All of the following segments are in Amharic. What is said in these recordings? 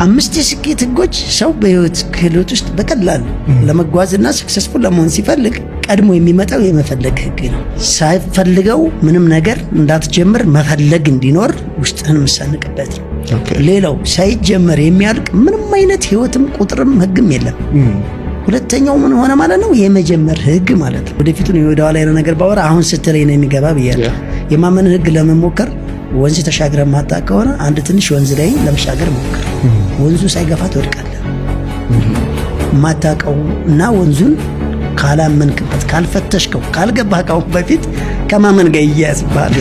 አምስት የስኬት ህጎች ሰው በህይወት ክህሎት ውስጥ በቀላሉ ለመጓዝና successful ለመሆን ሲፈልግ ቀድሞ የሚመጣው የመፈለግ ህግ ነው። ሳይፈልገው ምንም ነገር እንዳትጀምር መፈለግ እንዲኖር ውስጥህን የምሳንቅበት ነው። ሌላው ሳይጀመር የሚያልቅ ምንም አይነት ህይወትም ቁጥርም ህግም የለም። ሁለተኛው ምን ሆነ ማለት ነው? የመጀመር ህግ ማለት ነው። ወደፊቱን ወደ ኋላ ያለ ነገር ባወራ አሁን ስትለኝ ነው የሚገባ ብያለሁ። የማመን ህግ ለመሞከር ወንዝ ተሻግረህ ማታውቅ ከሆነ አንድ ትንሽ ወንዝ ላይ ለመሻገር ሞክር። ወንዙ ሳይገፋ ትወድቃለህ። ማታውቀው እና ወንዙን ካላመንክበት፣ ካልፈተሽከው፣ ካልገባህ ካሁን በፊት ከማመን ጋር ይያያዝብሃል።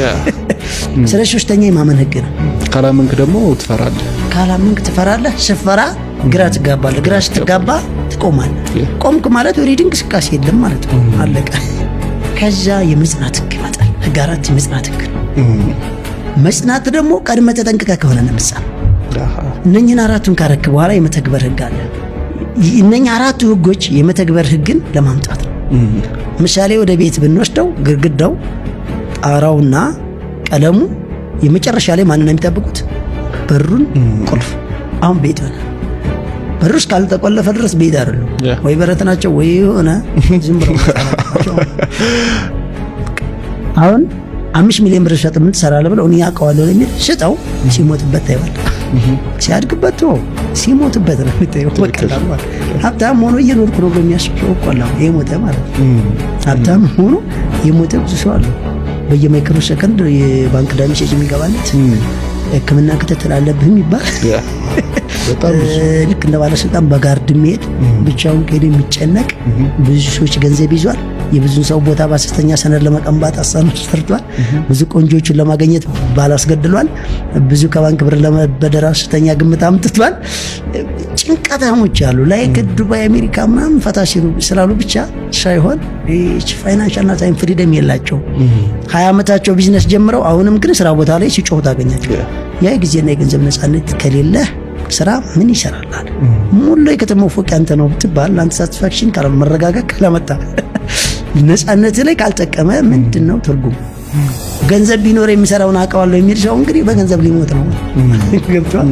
ስለ ሶስተኛ የማመን ህግ ነው። ካላመንክ ደግሞ ትፈራለህ። ካላመንክ ትፈራለህ። ስትፈራ ግራ ትጋባለህ። ግራ ስትጋባ ትቆማለህ። ቆምክ ማለት ወዲህ እንቅስቃሴ የለም ማለት ነው። አለቀ። ከዛ የመጽናት ህግ ይመጣል። ህግ አራት የመጽናት ህግ ነው። መጽናት ደግሞ ቀድመህ ተጠንቅቀህ ከሆነ ነው የምትጸናው። እነኝህን አራቱን ካረክ በኋላ የመተግበር ህግ አለ። እነኝህ አራቱ ህጎች የመተግበር ህግን ለማምጣት ነው። ምሳሌ ወደ ቤት ብንወስደው ግድግዳው፣ ጣራውና ቀለሙ የመጨረሻ ላይ ማንን ነው የሚጠብቁት? በሩን ቁልፍ። አሁን ቤት ሆነ። በሩ እስካልተቆለፈ ድረስ ቤት አይደሉም። ወይ በረት ናቸው ወይ የሆነ ዝም ብለው ናቸው። አሁን 5 ሚሊዮን ብር ሸጥ ምን ትሰራለህ ብለው እኔ አውቀዋለሁ የሚል ሽጠው ሲሞትበት ታይዋለህ። ሲያድግበት ተወው፣ ሲሞትበት ነው የሚታየው። በቀላሉ ማለት ሀብታም ሆኖ እየኖርኩ ነው ብሎ የሚያስብ ሰው እኮ አለ። አሁን የሞተ ማለት ነው። ሀብታም ሆኖ የሞተ ብዙ ሰው አለ። በየ micro second የባንክ ዕዳ message የሚገባለት፣ ሕክምና ክትትል አለብህ የሚባል፣ ልክ እንደ ባለስልጣን በ guard የሚሄድ፣ ብቻውን ከሄደ የሚጨነቅ ብዙ ሰዎች ገንዘብ ይዟል። የብዙ ሰው ቦታ በሐሰተኛ ሰነድ ለመቀንባት አሳኖች ሰርቷል። ብዙ ቆንጆቹን ለማግኘት ባል አስገድሏል። ብዙ ከባንክ ብር ለመበደር ሐሰተኛ ግምት አምጥቷል። ጭንቀታሞች አሉ። Like ዱባይ፣ አሜሪካ ምናምን ፈታ ሲሉ ስላሉ ብቻ ሳይሆን financial ና time freedom የላቸው። 20 ዓመታቸው ቢዝነስ ጀምረው አሁንም ግን ስራ ቦታ ላይ ሲጮሁ ታገኛቸው። ያ የጊዜና የገንዘብ ነፃነት ከሌለ ስራ ምን ይሰራል? ሙሉ የከተማው ፎቅ ያንተ ነው ብትባል ለአንተ satisfaction መረጋጋት ካላመጣ፣ ነፃነት ላይ ካልጠቀመ ምንድን ነው ትርጉም? ገንዘብ ቢኖር የሚሰራውን አውቀዋለሁ የሚል ሰው እንግዲህ በገንዘብ ሊሞት ነው። ገብቶሃል?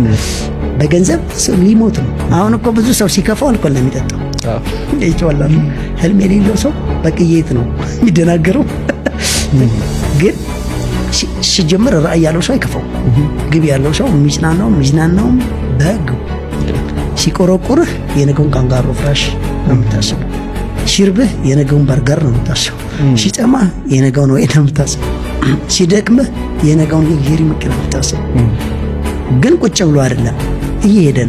በገንዘብ ሊሞት ነው። አሁን እኮ ብዙ ሰው ሲከፋው አልኮል ነው የሚጠጣው። ይጮላል። ህልም የሌለው ሰው በቅየት ነው የሚደናገረው። ግን ሲጀምር ራዕይ ያለው ሰው አይከፋው። ግብ ያለው ሰው የሚጽናናውም የሚዝናናውም በግቡ። ሲቆረቁርህ የነገውን ካንጋሮ ፍራሽ ነው የምታስበው። ሲርብህ የነገውን በርገር ነው የምታስበው። ሲጠማህ የነገውን ወይን ነው የምታስበው። ሲደክምህ የነገውን luxury መኪና ነው የምታስበው። ግን ቁጭ ብሎ አይደለም፣ እየሄደ ነው።